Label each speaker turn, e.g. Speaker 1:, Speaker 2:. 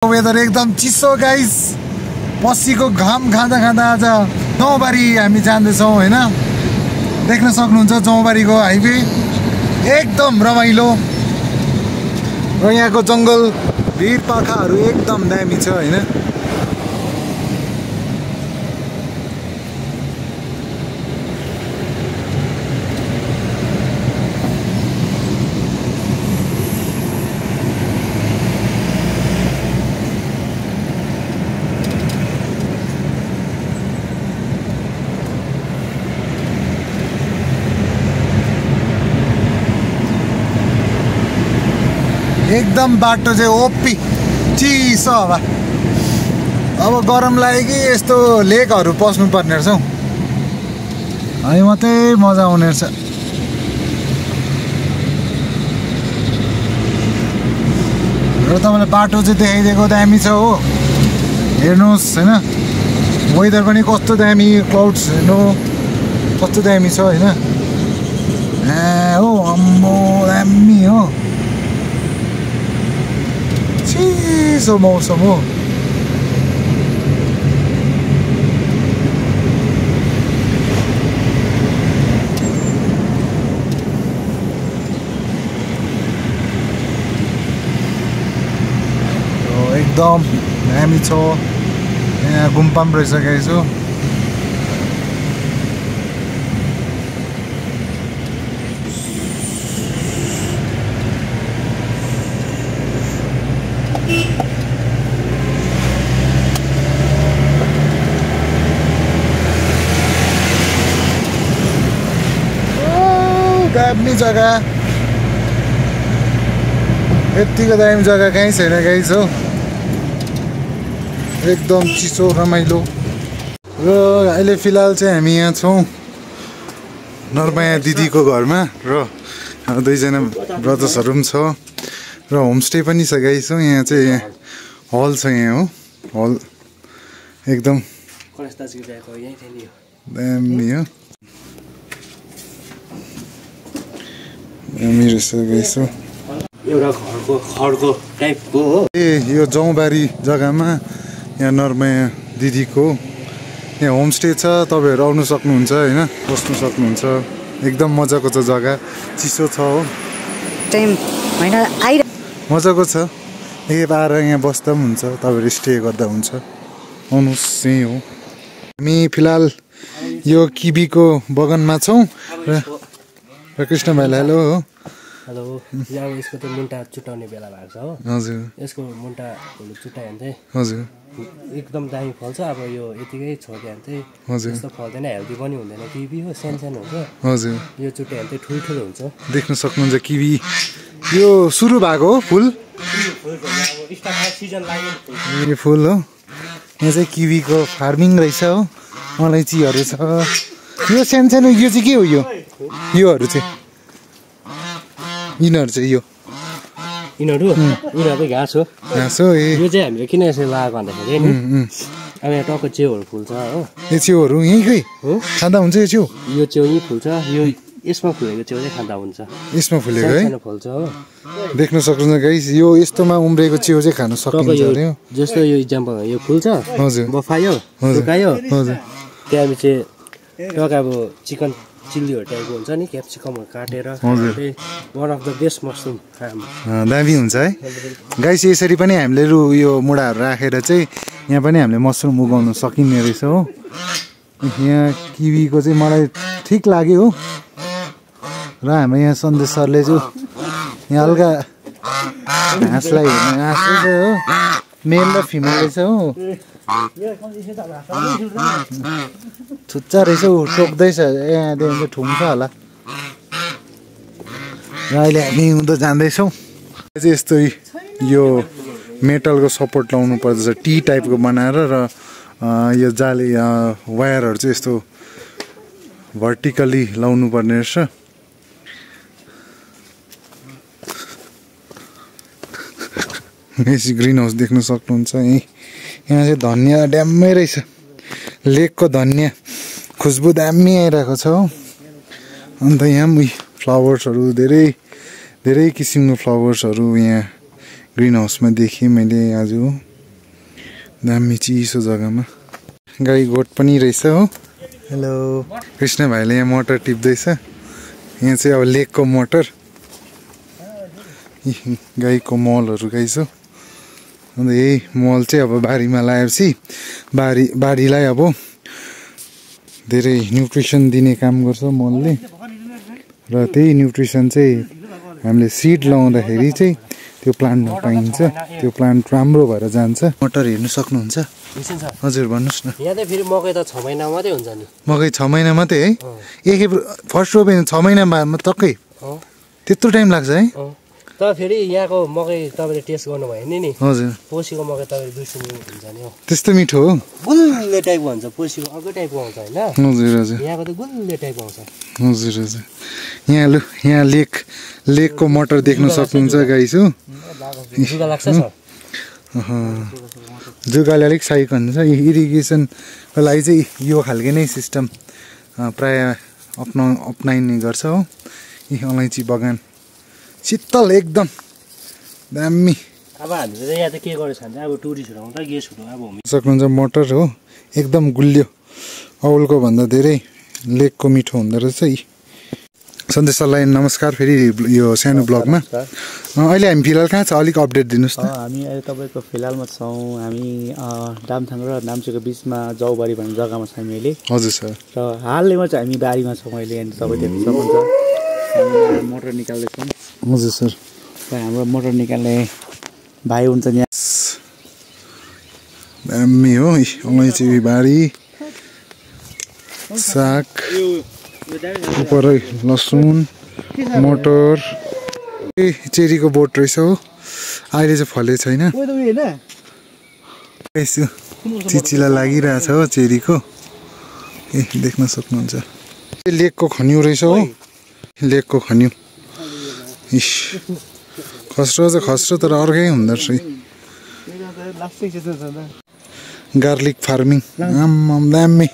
Speaker 1: Weather एकदम चिसो guys पसीको घाम खाँदा खाँदा आज जौबारी हामी जाँदैछौँ हैन देख्न सक्नुहुन्छ जौबारीको हाइवे एकदम रमाइलो र यहाँको जंगल भिर पाखाहरू एकदम दामी छ हैन एकदम बाटो चाहिँ ओपी चिसो हवा अब गरम लाग्यो कि यस्तो लेकहरू पस्नु पर्ने रहेछ है मात्रै मजा आउने रहेछ र तपाईँलाई बाटो चाहिँ देखाइदिएको दामी छ हो हेर्नुहोस् हैन वेदर पनि कस्तो दामी क्लाउड्स हेर्नु कस्तो दामी छ हैन हो अम्बो दामी हो चिसो मौसम हो एकदम दामी छ यहाँ गुम्पा पनि रहिसकेको छु दामी जग्गा यतिको दामी जग्गा कहीँ छैन गाइस हो एकदम चिसो रमाइलो र अहिले फिलहाल चाहिँ हामी यहाँ छौँ नरमाया दिदीको घरमा र दुईजना ब्रदर्सहरू पनि छ र होमस्टे पनि छ गाइस हो यहाँ चाहिँ हल छ यहाँ हो हल एकदम दामी हो मेरो यसो
Speaker 2: एउटा घरको टाइपको हो
Speaker 1: ए यो जौबारी जग्गामा यहाँ नरमाया दिदीको यहाँ होमस्टे छ तपाईहरु आउनु सक्नुहुन्छ हैन बस्नु सक्नुहुन्छ एकदम मजाको छ जग्गा चिसो छ हो
Speaker 3: टाइम हैन आइ
Speaker 1: मजाको छ आएर यहाँ बस्दा पनि हुन्छ तपाईहरु स्टे गर्दा हुन्छ आउनुस् यही हो हामी फिलहाल यो किबीको बगानमा छौं र कृष्ण भाइलाई हेलो हो
Speaker 2: हेलो यहाँ यसको त मुन्टा चुटाउने बेला भएको छ हो
Speaker 1: हजुर
Speaker 2: यसको मुन्टा चुटायो भने
Speaker 1: हजुर
Speaker 2: एकदम दामी फल्छ अब यो यतिकै छोड्यो भने चाहिँ
Speaker 1: हजुर
Speaker 2: यस्तो फल्दैन हेल्दी पनि हुँदैन किवी हो सानो हुन्छ
Speaker 1: हजुर
Speaker 2: यो चुटायो भने चाहिँ ठुलो हुन्छ
Speaker 1: देख्न सक्नुहुन्छ किवी यो सुरु भएको हो फुल
Speaker 2: सिजन लाग्यो
Speaker 1: यो फुल हो यहाँ चाहिँ किवीको फार्मिङ रहेछ हो अलैँचीहरू छ यो सानो यो चाहिँ के हो योहरू चाहिँ यिनीहरू चाहिँ
Speaker 2: यिनीहरू घाँस हो यो चाहिँ हामीले किन यसरी लगाएको भन्दाखेरि नि अब यहाँ टक्क च्याउहरू फुल्छ हो
Speaker 1: यो च्याउहरू यहीँकै हो खाँदा हुन्छ यो च्याउ
Speaker 2: यो च्याउ यहीँ फुल्छ यो यसमा फुलेको च्याउ चाहिँ खाँदा हुन्छ
Speaker 1: यसमा फुलेको है
Speaker 2: फुल्छ हो
Speaker 1: देख्न सक्नुहुन्छ गाइस यो यस्तोमा उम्रेको च्याउ चाहिँ खान सकिन्छ अरे
Speaker 2: जस्तो यो इक्जाम्पल यो फुल्छ
Speaker 1: हजुर
Speaker 2: बफायो सुकायो
Speaker 1: हजुर
Speaker 2: त्यहाँपछि टक्क अब चिकन चिल्लीहरू टाइपको हुन्छ नि क्याप्सिकमहरू काटेर one of the best mushroom
Speaker 1: दामी हुन्छ है गाइस यसरी पनि हामीले यो मुढाहरू राखेर चाहिँ यहाँ पनि हामीले मसरुम उगाउन सकिने रहेछ हो यहाँ किवीको चाहिँ मलाई ठिक लाग्यो हो र हाम्रो यहाँ सन्देश सरले चाहिँ यहाँ हल्का घाँसलाई हेर्ने आँसु हो मेल र फिमेल रहेछ हो थुच्चा रहेछ ऊ टोक्दैछ यहाँदेखि चाहिँ ठुङ्छ होला र अहिले हामी हुँदा जाँदैछौँ चाहिँ यस्तै यो मेटलको सपोर्ट लाउनु पर्दछ टी टाइपको बनाएर र यो जाली वायरहरू चाहिँ यस्तो भर्टिकली लाउनु पर्ने रहेछ यसै ग्रिन हाउस देख्न सक्नुहुन्छ यहाँ चाहिँ धनियाँ ड्याम्मै रहेछ लेकको धनियाँ खुसबु दामी आइरहेको छ हो अन्त यहाँ पनि फ्लावर्सहरू धेरै किसिमको फ्लावर्सहरू यहाँ ग्रिन हाउसमा देखेँ मैले आज दामी चिसो जग्गामा गाई गोठ पनि रहेछ हो। हेलो कृष्ण भाइले यहाँ मोटर टिप्दैछ। यहाँ चाहिँ अब लेकको मोटर गाईको मलहरू गाइछ। अन्त यही मल चाहिँ अब बारीमा लगाएपछि बारीलाई अब धेरै न्युट्रिसन दिने काम गर्छ मलले। र त्यही न्युट्रिसन चाहिँ हामीले सिड लगाउँदाखेरि चाहिँ त्यो प्लान्टमा पाइन्छ। त्यो प्लान्ट राम्रो भएर जान्छ। मटर हेर्नु सक्नुहुन्छ? हजुर भन्नुहोस् न।
Speaker 2: यहाँ चाहिँ फेरि मकै त 6 महिना मात्रै हुन्छ नि।
Speaker 1: मकै 6 महिना मात्रै है? एक फर्स्ट रोपे 6 महिनामा टक्कै त्यत्रो टाइम लाग्छ है?
Speaker 2: तर फेरि यहाँको मकै तपाईँले टेस्ट गर्नुभयो नि
Speaker 1: हजुर
Speaker 2: पोसीको मकै तपाईँले 200 हुन्छ नि हो।
Speaker 1: त्यस्तो मिठो हो?
Speaker 2: गुल्ले टाइपको हुन्छ। पोसीको अर्कै टाइपको आउँछ होइन?
Speaker 1: हजुर हजुर।
Speaker 2: यहाँको त गुल्ले टाइपको आउँछ।
Speaker 1: हजुर हजुर। यहाँ लेकको मटर देख्न सक्नुहुन्छ गाइस हो।
Speaker 2: जुगा लाग्छ सर?
Speaker 1: जुगाले अलिक सहायक हुन्छ। इरिगेसनको लागि चाहिँ यो खालको नै सिस्टम प्राय अपनाइने गर्छ हो। अलैँची बगान शीतल एकदम दामी।
Speaker 2: अब हामीले चाहिँ यहाँ त के गरेछ भने अब टुरिस्टहरू आउँदा गेस्टहरू अब
Speaker 1: सक्नुहुन्छ मटर हो एकदम गुलियो। औलको भन्दा धेरै लेकको मिठो हुँदो रहेछ। सन्देश सरलाई नमस्कार फेरि यो सानो ब्लगमा। अहिले हामी फिलहाल कहाँ छ अलिक अपडेट दिनुहोस् न।
Speaker 4: हामी अहिले तपाईँको फिलहालमा छौँ हामी दामथाङ र नाम्चीको बिचमा जाउबारी भन्ने जग्गामा छौँ अहिले।
Speaker 1: हजुर सर।
Speaker 4: र हालैमा चाहिँ हामी बारीमा छौँ अहिले। यहाँनिर तपाईँ देख्न सक्नुहुन्छ हामी मोटर निकाल्दैछौँ।
Speaker 1: हजुर सर।
Speaker 4: र हाम्रो मोटर निकाल्ने भाइ हुन्छ यहाँ।
Speaker 1: दामी हो अलैँची बारी साग उपरै लसुन मटर चेरीको बोट रहेछ हो। अहिले चाहिँ फले छैन। चिचिला लागिरहेछ हो चेरीको। देख्न सक्नुहुन्छ लेकको खन्यु रहेछ हो। लेकको खन्यु खस्रो चाहिँ खस्रो तर अर्कै हुँदो रहेछ। गार्लिक फार्मिङ आम्म दामी।